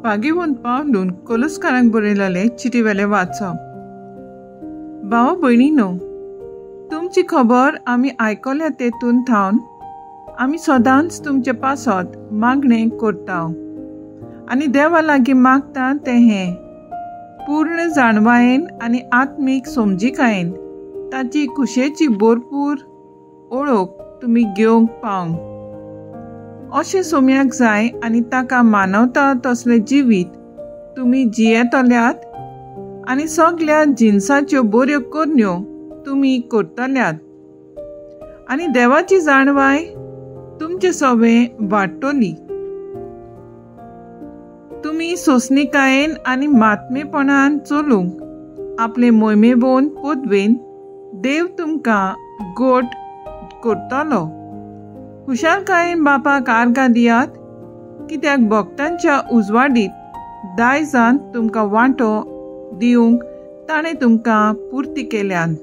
भागेवंत पावलून कोलस्कारांक बरयलेले चिटीवेले वाचप. भाव भयणीनो, तुमची खबर आमी आयकल्या तेतून थावन आमी सदांच तुमचे पासत मागणें करता आनी देवा लागीं मागता तें हें पूर्ण जाणवायेन आनी आत्मीक समजिकायेन ताची खुशेची भरपूर ओळख तुमी घेवंक पावंक. अशें सोम्याक जाय आनी ताका मानवता तसलें जिवीत तुमी जियेतल्यात आनी सगल्या जिनसाच्यो बऱ्यो करण्यो तुमी करतल्यात आनी देवाची जाणवाय तुमचे सवे वाडटली. तुमी सोंसणीकायेन आनी मात्मेपणान चलूंक आपले मोहिमेबोन पदवेन देव तुमकां गोट करतलो. खुशालकायेन बापाक आर्गां दियात, कित्याक भक्तांच्या उजवाडीत दायजान तुमकां वांटो दिवंक ताणें तुमकां पुर्ती केल्यान.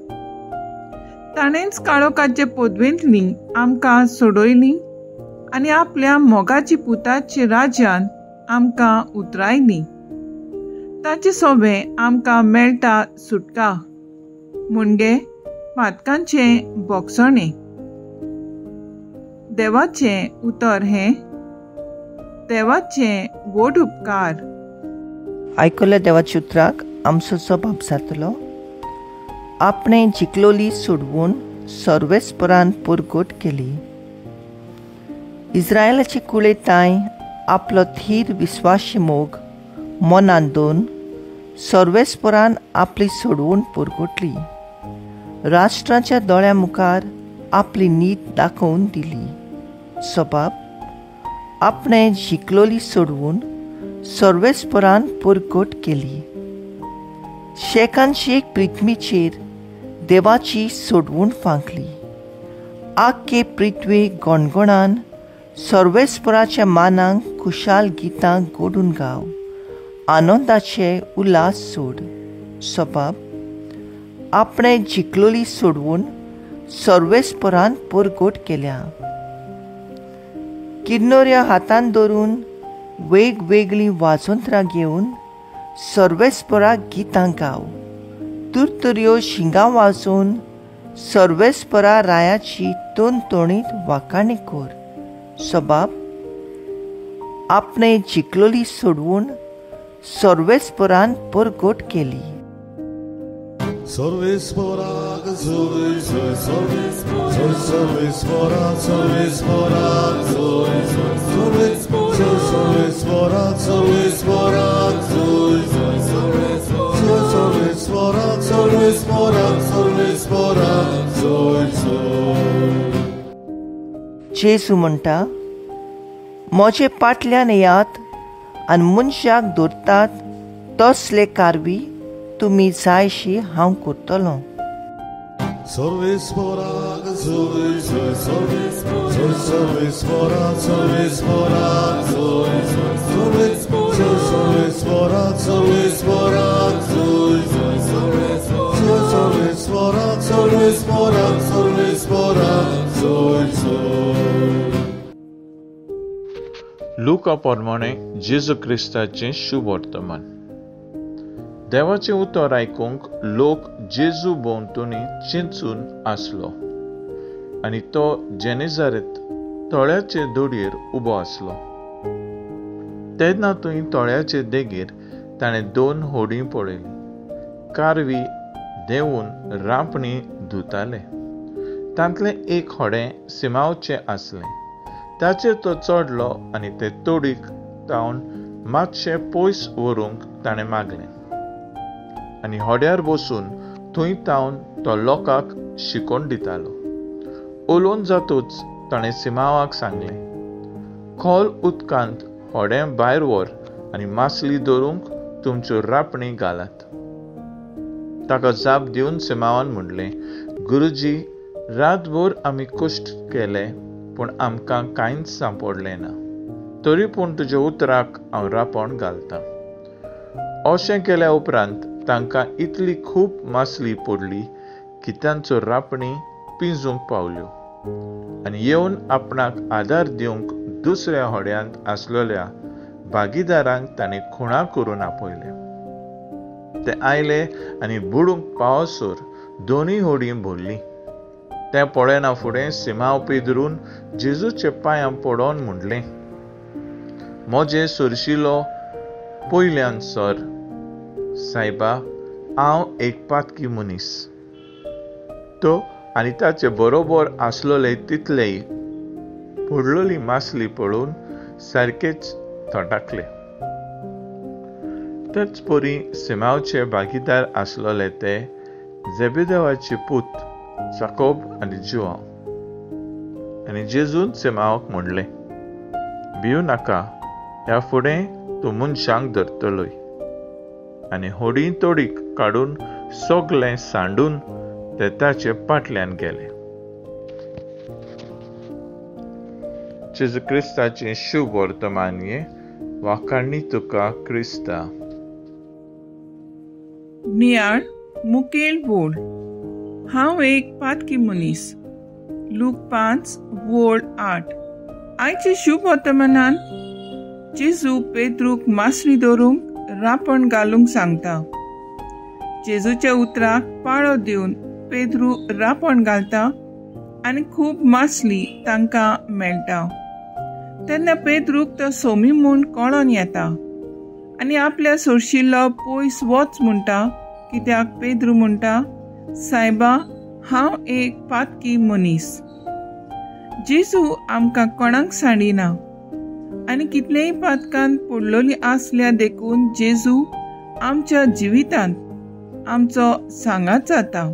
ताणेंच काळोखाचे पदवेंतली आमकां सोडयली आनी आपल्या मोगाची पुताचे राज्यान आमकां उतरायली. ताचे सोबे आमकां मेळटा सुटका, म्हणजे पातकांचें बोगसणें. देवाचें उतर हें देवाचें व्हड उपकार. आयकल्या देवाच्या उतराक आमचो जबाब जातलो. आपणे जिखलोली सोडवून सर्वेस्परान परगट केली. इस्रायलाची कुळेताय आपलो थीर विस्वाशी मोग मनान दोन सर्वेस्परान आपली सोडवून परगटली. राष्ट्राच्या दोळ्या मुखार आपली नीत दाखोवन दिली. सबाब आपणे जिखलोली सोडवून सर्वेस्परान परगट केली. शेकान शेक पृथ्वीचेर देवाची सोडवून फांकली. आख्खे पृथ्वी गणगणान सर्वेस्पराच्या मानांक खुशाल गितां गोडून गाव, आनंदाचे उल्हास सोड. सबाब आपणे जिखलोली सोडवून सर्वेस्परान परगट केल्या. किन्नोऱ्या हातान धरून वेगवेगळीं वाजंत्रां घेवन सर्वेस्पराक गितां गाव. तुरतुऱ्यो शिंगां वाजोवन सर्वेस्परा रायाची तोणतोणीत वाखाणी कर. सबाब आपणे जिखलोली सोडवून सर्वेस्परान परगट केली. सर्वेस्पराक जोय जोय सर्वेस्पराक सर्वेस्पराक जोय जोय सर्वेस्पराक सर्वेस्पराक जोय जोय सर्वेस्पराक सर्वेस्पराक सर्वेस्पराक जोय जोय. जेजू म्हणटा, म्हजे पाटल्यान येयात आनी मनशाक धरतात तसले कारवी तुमी जायशी हांव करतलो. सर्वेस्पराक जोय जोय सर्वेस्पराक सर्वेस्पराक जोय जोय सर्वेस्पराक सर्वेस्पराक जोय जोय सर्वेस्पराक सर्वेस्पराक सर्वेस्पराक जोय जोय. लुका प्रमाणे जेजू क्रिस्ताचें शुभ वर्तमान. देवाचें उतर आयकूंक लोक जेजू भोंवतणी चिंचून आसलो आनी तो जेनेझारेत तळ्याचे दोडयेर उबो आसलो. तेन्ना थंय तळ्याचे देगेर ताणें दोन होडीं पळयलीं. कारवी देंवून रांपणी धुताले. तांतलें एक होडें सिमांवचें आसलें. ताचेर तो चडलो आनी ते तोडीक तावन मातशें पयस व्हरूंक ताणें मागलें आनी होड्यार बसून थंय तावन तो लोकांक शिकोवन दितालो. उलोवन जातूच ताणें सिमांवाक सांगलें, खोल उदकांत होडें भायर व्हर आनी मासली धरूंक तुमच्यो रांपणी घालात. ताका जाप दिवन सिमांवान म्हणलें, गुरुजी, रातभर आमी कश्ट केले पूण आमकां कांयच सांपडलें ना, तरी पूण तुज्या उतराक हांव रांपण घालतां. अशें केल्या उपरांत तांकां इतली खूब मासली पडली की तांचो रांपणी पिंजूंक पावल्यो आनी येवन आपणाक आदार दिवंक दुसऱ्या होड्यांत आसलेल्या भागीदारांक ताणें खुणा करून आपयले. ते आयले आनी बुडूंक पावसर दोनूय होडीं भरलीं. तें पळयना फुडें सिमांव पेद्रून जेजूचे पांयां पडोन म्हणलें, म्हजे सरशिलो पयल्यान सर, सायबा, हांव एक पातकी मनीस. तो आनी ताचे बरोबर आसलोले तितलेय पडलोली मासली पळोवन सारकेच थटाकले. तेच परी सिमांवचे भागीदार आसलोले ते जेबेदेवाचे पूत जाकोब आनी जुआंव. आनी जेजून सिमांवाक म्हणलें, भिवू नाका, ह्या फुडें तूं मनशांक धरतलोय. आनी होडी तोडीक काडून सगलें सांडून ते ताचे फाटल्यान गेले. जेजू क्रिस्ताचें शुभ वर्तमान हें. वाखाणणी तुका क्रिस्ता. नियाळ मुखेल बोल. हांव एक पातकी मनीस. लूक 5:8. आयचे शुभ वर्तमानान जेजू पेद्रूक मासळी दवरूंक रांपण घालूंक सांगता. जेजूच्या उतराक पाळो दिवन पेद्रू रांपण घालता आनी खूब मासली तांकां मेळटा. तेन्ना पेद्रूक तो सोमी म्हूण कळोन येता आनी आपल्या सोरशिल्लो पयस वच म्हणटा, कित्याक पेद्रू म्हणटा, सायबा, हांव एक पातकी मनीस. जेजू आमकां कोणाक सांडिना आनी कितलेय पातकान पडलोली आसल्या देखून जेजू आमच्या जिवितांत आमचो सांगात जाता.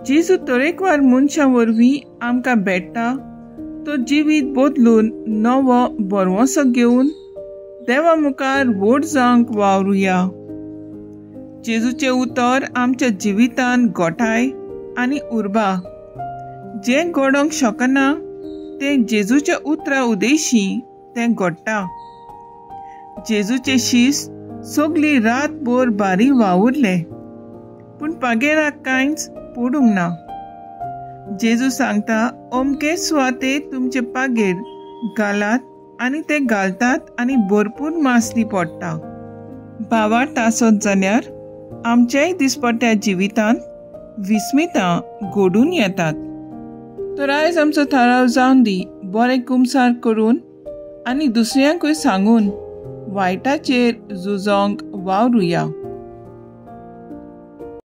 जेजू तरेकवार मनशां वरवीं आमकां भेट्टा. तो जिवीत बदलून नवो भरवंसो घेवन देवा मुखार व्हड जावंक वावरुया. जेजूचें उतर आमच्या जिवितांत गोठाय आनी उर्बा. जें घडोवंक शकना तें जेजूच्या उतरा उदेशी तें घडटा. जेजूचे शीस सगली रातभर बारी वावुरले, पूण पागेराक कांयच पडूंक ना. जेजू सांगता, अमके सुवातेर तुमचे पागेर घालात आनी ते घालतात आनी भरपूर मासली पडटा. भावार्थ आसत जाल्यार आमच्याय दिसपट्ट्या जिवितांत विस्मितां घडून येतात. तर आयज आमचो थाराव जावन दी, बरें कुमसार करून आनी दुसऱ्यांकूय सांगून वायटाचेर झुजोंक वावरुया.